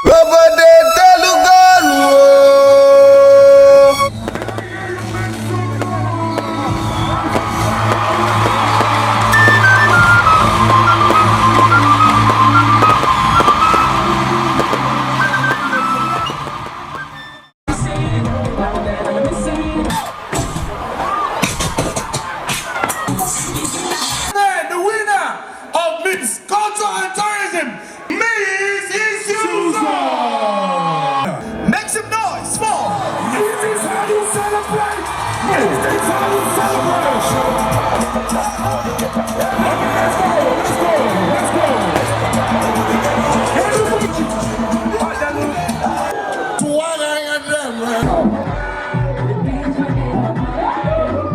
Obodo etelugonu o. The winner of Miss Culture and Tourism, Miss Isuzu! Make some noise for This is how you celebrate! This is how you celebrate! Let's go, let's go, let's go! Everybody!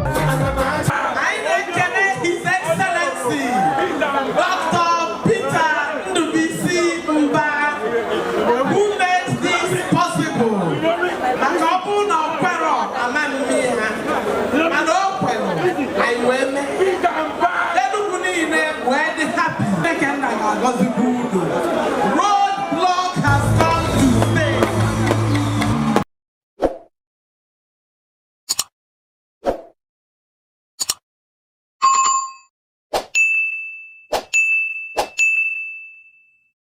Anyị na-ekele His Excellency Dr. Peter Ndubuisi Mba, who made this possible. Maka ọ bụrụ na ọ kwerọ, ama mmiri ha, mana o kwere, anyị wee mee. Enugu niile wee dị happy. Chineke nna ga-agọzi.